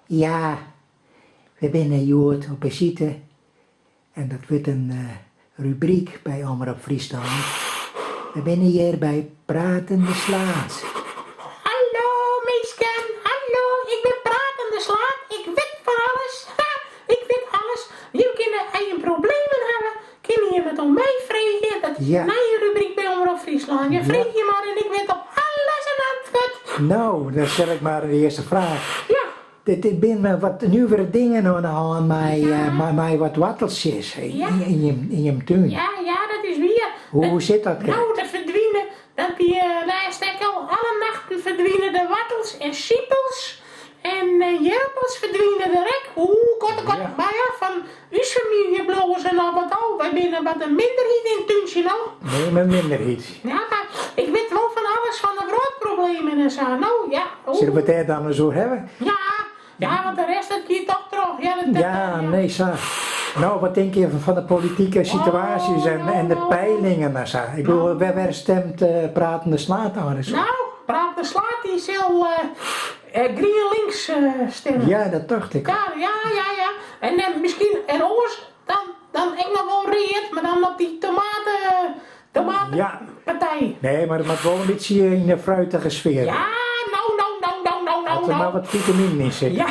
Ja, we binne hjoed op besite en dat wurdt in rubryk by Omrop Fryslân. We binne hjir by Pratende Slaad. Hallo minsken, hallo, ik bin Pratende Slaad, ik wit fan alles, ha, ik wit alles. Jim kinne as jim problemen hawwe, kinne jim it oan my freegje. Dat is in nije rubryk by Omrop Fryslân. Je freegje mar en ik wit op alles in antwurd. No, dan stel ik mar de earste fraach. Ja. Der binne wat nuvere dingen oan de hân mei wat woarteltsjes yn jim tún. Ja, ja, dat is wier. Hoe sit dat krekt? No, der ferdwine, dat wie lêst ek al, alle nachten ferdwine de woartels en sipels en jirpels ferdwine der ek. Oeh, koarte koarte, mar ja, fan ús famylje bliuwe se noch wat ôf. Wy binne wat in minderheid yn it túntsje no. Nee, mar minderheid. Ja, mar ik wit wol fan alles fan de wrâldproblemen en sa. No, ja. Sille we it dêr dan ris oer hawwe? Ja, ja, want de rest dat giet toch troch. Ja, dat, ja, nee, sa. No, wat tinke je fan de politike situaasjes en de peilingen en sa? Ik bedoel, wêr stemt Pratende Slaad dan ris op? No, Pratende Slaad dy sil GrienLinks stimme. Ja, dat tocht ik al. Ja, ja, ja, ja. En miskien en oars dan, dan ek noch wol read, mar dan op dy tomate, tomatepartij. Nee, mar it moat wol in bytsje yn de fruitige sfear. Ja, no, no, no, no, no, no. As der mar wat fitaminen yn sitte. Ja,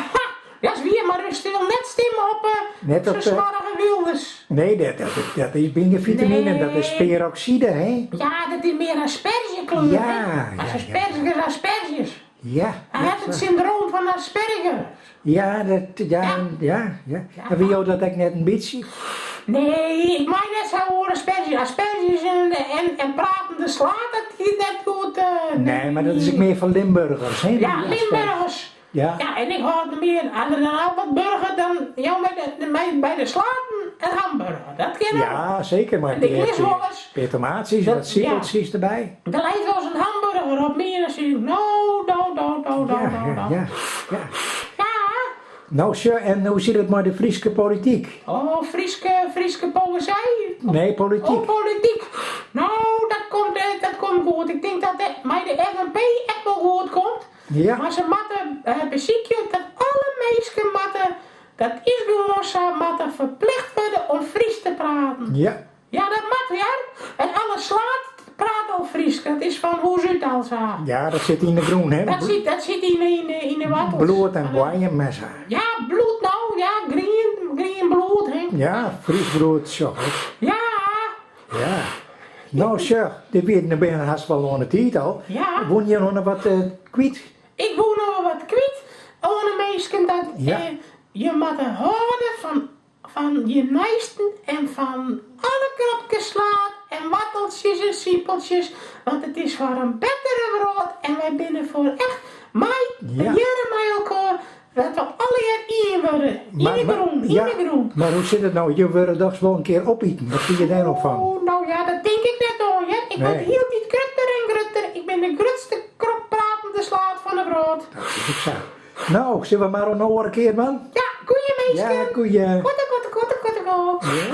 dat is wier, mar ik sil net stimme op Net op sa'n smoarge Wilders. Nee, dat is gjin fitaminen, dat is peroxide, hè? Ja, dat is mear asperzjekleur, Ja, hè? ja, ja. Asperges, asperges. Ja. Hy hat it syndroom fan Asperger. Ja, dat, ja, ja, ja. En wie jo dat ek net in bytsje? Nee, ik mei net sa oer asperges. Asperges en, en, en pratende slaad, dat giet net goed. Nee, mar dat is ek mear foar Limburgers, hè? Ja, Limburgers. Ja. Ja, en ik hâld mear aan de Albert burger dan jou mei de, mei, by de slaten en hamburger. Dat kin ook. Ja, seker. Mei En ik lis wol ris. Pear tomaatjes, wat sipeltsjes derby. Der leit wolris in hamburger op my en dan sis ik, no, no, no, no, no, no, no. Ja, ja. Ja. No, sjoch, en hoe sit it mei de Fryske polityk? Oh, Fryske, Fryske poëzij? Nee, polityk. Oh, polityk. No, dat komt, dat komt goed. Ik tink dat it mei de FNP ek wol goed komt. Ja. Mar se moatte besykje dat alle minsken moatte, dat is gewoan sa, moatte ferplicht wurde om Frysk te praten. Ja. Ja, dat moat hear. En alle slaad praat al Frysk. Dat is fan hûs út al sa. Ja, dat sit yn de grûn, hè? Dat sit, dat sit yn, yn, yn de woartels. Bloed en boaiem en sa. Ja, bloed no, ja, grien, grien bloed, hè. Ja, Frysk bloed, sjoch. Ja. Ja. No sjoch, dit wie no binne hast wol oan de tiid al. Ja. Woene je noch wat kwyt? Ik woe noch wol wat kwyt oan de minsken dat Ja. je moatte hâlde fan, fan je neisten en fan alle kropkes slaad en woarteltsjes en sipeltsjes, want it is foar in bettere wrâld en wy binne foar echt mei, Ja. tegearre mei elkoar Dat we allegear ien wurde. Yn de grûn, yn de grûn. Mar hoe sit it no? Jo wurde dochs wol in kear opiten. Wat fine je dêr no fan? Oeh, no ja, dat tink ik net oan, hear. Ik wurd hieltyd grutter en grutter. Ik bin de grutste kropratende slaad fan de wrâld. Dat is ek sa. No, sille we mar oan de oare kear, man? Ja, goeie minsken. Ja, goeie. Kotte, kotte, kotte, kotte, kotte. Ja.